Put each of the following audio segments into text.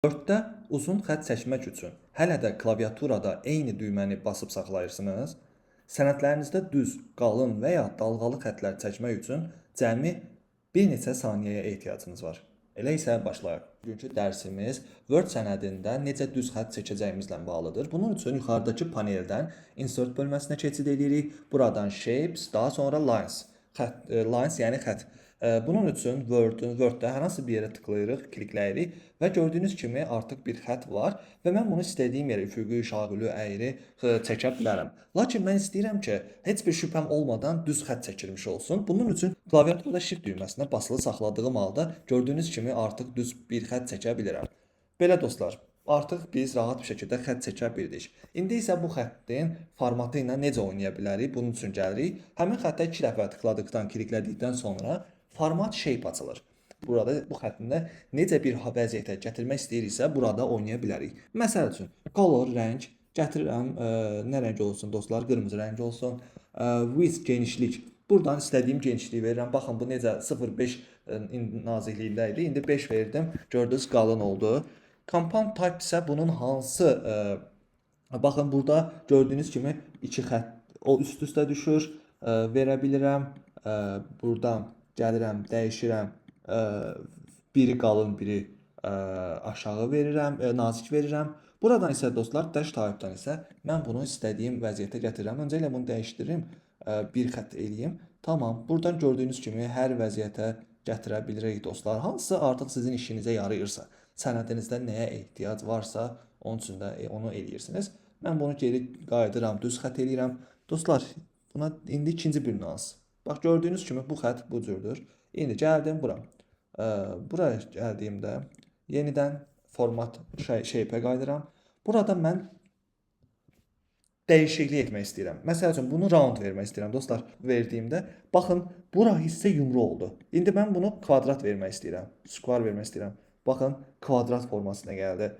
Word-də uzun xətt çəkmək üçün hələ də klaviaturada eyni düyməni basıb saxlayırsınız. Sənədlərinizdə düz, qalın və ya dalğalı xəttlər çəkmək üçün cəmi bir neçə saniyəyə ehtiyacınız var. Elə isə başlayaq. Bugünkü dərsimiz Word sənədində necə düz xətt çəkəcəyimizlə bağlıdır. Bunun üçün yuxarıdakı paneldən Insert bölməsinə keçid edirik. Buradan Shapes, daha sonra Lines. Xətt, lines yəni xətt. Bunun üçün Word-də hər hansı bir yerə tıklayırıq, klikləyirik və gördüyünüz kimi artıq bir xətt var və mən bunu istədiyim yerə üfüqi, şaquli, əyri çəkə bilərəm. Lakin mən istəyirəm ki, heç bir şübhəm olmadan düz xətt çəkilmiş olsun. Bunun üçün klaviaturada Shift düyməsinə basılı saxladığım halda gördüyünüz kimi artıq düz bir xətt çəkə bilirəm. Belə dostlar, artıq biz rahat bir şəkildə xətt çəkə bildik. İndi isə bu xəttin formatı ilə necə oynaya bilərik? Bunun üçün gəlirik. Həmin xəttə 2 dəfə tıkladıqdan, kliklədikdən sonra format shape açılır. Burada bu xəttində necə bir vəziyyətə gətirmək istəyiriksə, burada oynaya bilərik. Məsəl üçün, color rəng gətirirəm, nə rəng olsun dostlar? Qırmızı rəng olsun. Width genişlik. Buradan istədiyim genişliyi verirəm. Baxın, bu necə 0.5 nazikliyində idi. İndi 5 verdim. Gördünüz, qalın oldu. Compound type isə bunun hansı baxın, burada gördüyünüz kimi iki xətt o üst-üstə düşür. Verə bilirəm. Buradan gəlirəm, dəyişirəm. Biri qalın, biri aşağı verirəm, nazik verirəm. Buradan isə dostlar, dash type-dan isə mən bunu istədiyim vəziyyətə gətirirəm. Öncəliklə bunu dəyişdirim, bir xətt eləyim. Tamam, buradan gördüyünüz kimi hər vəziyyətə gətirə bilirik dostlar. Hansı artıq sizin işinizə yarayırsa, sənədinizdə nəyə ehtiyac varsa, onun üçün də onu eləyirsiniz. Mən bunu geri qayıdıram, düz xətt eləyirəm. Dostlar, buna indi ikinci bir nüans. Bax, gördüyünüz kimi bu xətt bu cürdür. İndi gəldim bura. Buraya gəldiyimdə yenidən format shape-ə qayıdıram. Burada mən dəyişiklik etmək istəyirəm. Məsəl üçün, bunu round vermək istəyirəm dostlar. Verdiyimdə, baxın, bura hissə yumru oldu. İndi mən bunu kvadrat vermək istəyirəm. Square vermək istəyirəm. Baxın, kvadrat formasına gəldi.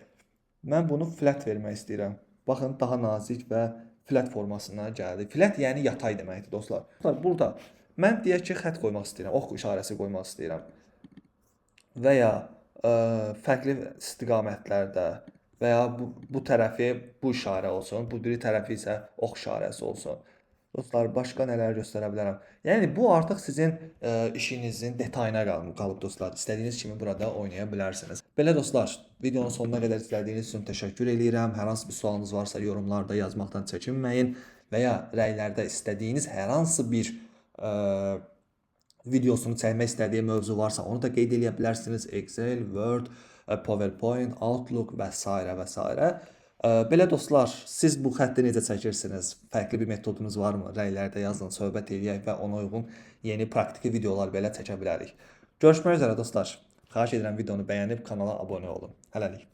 Mən bunu flat vermək istəyirəm. Baxın, daha nazik və flat formasına gəldi. Flat yəni yatay deməkdir dostlar. Dostlar, burada mən deyək ki, xətt qoymaq istəyirəm, ox işarəsi qoymaq istəyirəm. Və ya fərqli istiqamətlərdə və ya bu tərəfi bu işarə olsun, bu biri tərəfi isə ox işarəsi olsun. Dostlar, başqa nələr göstərə bilərəm? Yəni bu artıq sizin işinizin detayına qalıb dostlar. İstədiyiniz kimi burada oynaya bilərsiniz. Belə dostlar, videonun sonuna qədər izlədiyiniz üçün təşəkkür eləyirəm. Hər hansı bir sualınız varsa yorumlarda yazmaqdan çəkinməyin və ya rəylərdə istədiyiniz hər hansı bir videosunu çəkmək istədiyi mövzu varsa, onu da qeyd eləyə bilərsiniz. Excel, Word, PowerPoint, Outlook və s. və s. Belə dostlar, siz bu xətti necə çəkirsiniz? Fərqli bir metodunuz varmı? Rəylərdə yazın, söhbət eləyək və ona uyğun yeni praktiki videolar belə çəkə bilərik. Görüşmək üzrə dostlar. Xahiş edirəm videonu bəyənib kanala abunə olun. Hələlik.